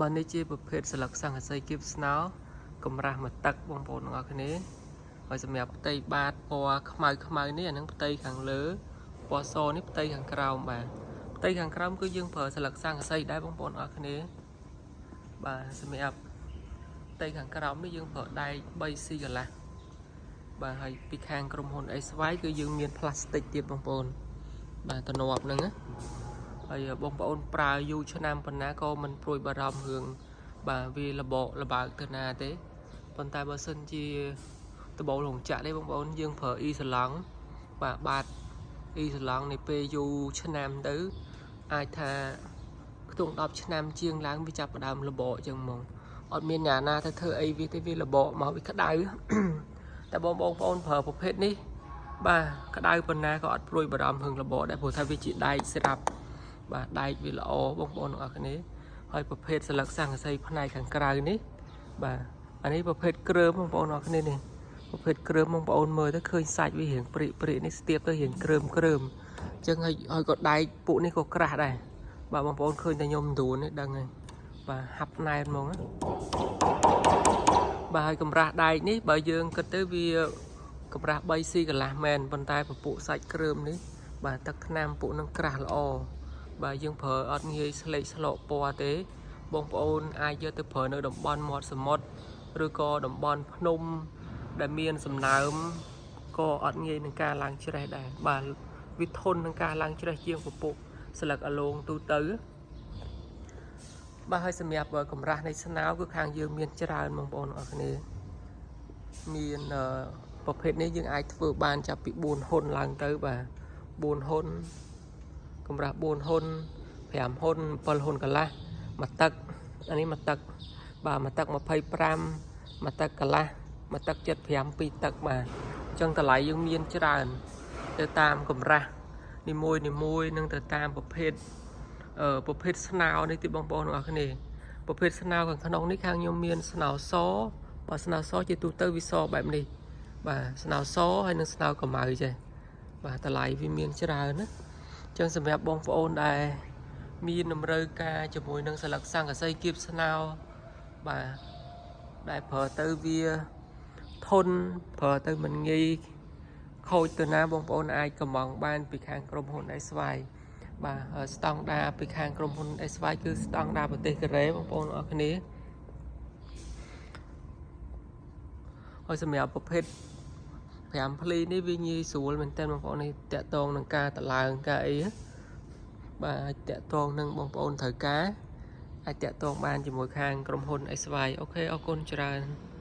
បាទនេះជាប្រភេទស្លឹកសង្កសីគៀបស្នោកម្រាស់មួយទឹកបងប្អូនទាំងអស់គ្នាហើយសម្រាប់ផ្ទៃបាតពណ៌ខ្មៅខ្មៅនេះអានឹងផ្ទៃខាងលើពណ៌សនេះផ្ទៃខាងក្រោមបាទផ្ទៃខាងក្រោមគឺយើងប្រើស្លឹកសង្កសីដែរបងប្អូនអរគ្នាបាទសម្រាប់ផ្ទៃខាងក្រោមនេះយើងប្រើដែក 3C កន្លះបាទហើយពីខាងក្រុមហ៊ុន SY គឺយើងមានផ្លាស្ទិកទៀតបងប្អូនបាទតំណប់ហ្នឹងណាហើយបងប្អូនប្រើយូរឆ្នាំប៉ុណ្ណាក៏មិនព្រួយបារម្ភរឿងបាទវាលបកលបើកទៅណាទេប៉ុន្តែបើសិនជាដបូលរោងចក្រទេបងប្អូនយើងប្រើអ៊ីសាឡង់បាទបាតអ៊ីសាឡង់នៃពេលយូរឆ្នាំទៅអាចថាខ្ទង់10ឆ្នាំជាងឡើងវាចាប់ផ្ដើមលបកចឹងហ្មងអត់មានអ្នកណាទៅធ្វើអីវាទេវាលបកមកវាក្តៅ តែបងបងប្អូនប្រើប្រភេទនេះបាទក្តៅប៉ុណ្ណាក៏អត់ព្រួយបារម្ភហឹងរបកដែរព្រោះថាវាជាដែកស្រាប់បាទដែកវាល្អបងប្អូនទាំងអស់គ្នាហើយប្រភេទស្លឹកសង្កសីផ្នែកខាងក្រៅនេះបាទអានេះប្រភេទគ្រើមបងប្អូនទាំងអស់គ្នានេះប្រភេទគ្រើមបងប្អូនមើលទៅឃើញសាច់វារៀងព្រិព្រិនេះស្ទាបទៅរៀងគ្រើមគ្រើមអញ្ចឹងហើយហើយក៏ដែកពួកនេះក៏ក្រាស់ដែរបាទបងប្អូនឃើញតែខ្ញុំដួននេះដឹងហើយបាទហាប់ណែនហ្មងណា បាទហើយកម្រាស់ដែកនេះបើយើងគិតទៅវាកម្រាស់ 3C កន្លះមែនប៉ុន្តែពពួកសាច់គ្រើមនេះបាទទឹកថ្នាំពួកនឹងក្រាស់ល្អបាទយើងប្រើអត់ងាយស្លេកស្លកពណ៌ទេ បងប្អូនអាចយកទៅប្រើនៅតំបន់មាត់សមុទ្រឬក៏តំបន់ភ្នំដែលមានសំណើមក៏អត់ងាយនឹងការឡើងច្រេះដែរបាទវាធន់នឹងការឡើងច្រេះជាងពពួកស្លឹកអាឡងទូទៅ បាទហើយសម្រាប់កម្រាស់នៃស្នោគឺខាងយើងមានច្រើនបងប្អូនអរគ្នាមានប្រភេទនេះយើងអាចធ្វើបានចាប់ពី4ហ៊ុនឡើងទៅបាទ4ហ៊ុនកម្រាស់4ហ៊ុន5ហ៊ុន7ហ៊ុនកន្លះមួយទឹកអានេះមួយទឹកបាទមួយទឹក25មួយទឹកកន្លះមួយទឹក75 2ទឹកបាទអញ្ចឹងតម្លៃយើងមានច្រើនទៅតាមកម្រាស់នីមួយនីមួយនិងទៅតាមប្រភេទ អឺប្រភេទស្នោនេះទីបងប្អូនទាំងអស់គ្នាប្រភេទស្នោខាងក្នុងនេះខាងខ្ញុំមានស្នោសបើស្នោសជាទូទៅវាសបែបនេះបាទស្នោសហើយនិងស្នោកម្ៅចេះបាទតម្លៃវាមានច្រើនណាអញ្ចឹងសម្រាប់បងប្អូនដែលមានតម្រូវការជាមួយនឹងស្លឹកសង្កសីគៀបស្នោបាទដែលប្រើទៅវាធន់ប្រើទៅមិនងាយខូចទៅណាបងប្អូនអាចកម្មង់បានពីខាងក្រុមហ៊ុន SY បាទស្តង់ដាពីខាងក្រុមហ៊ុន SY គឺស្តង់ដាប្រទេសកូរ៉េបងប្អូនអរគ្នាហើយសម្រាប់ប្រភេទ5ភ្លីនេះវាងាយស្រួលមែនទែនបងប្អូននេះតាក់ទងនឹងការតឡើងការអីបាទតាក់ទងនឹងបងប្អូនត្រូវការអាចតាក់ទងបានជាមួយខាងក្រុមហ៊ុន SY OK អរគុណច្រើន។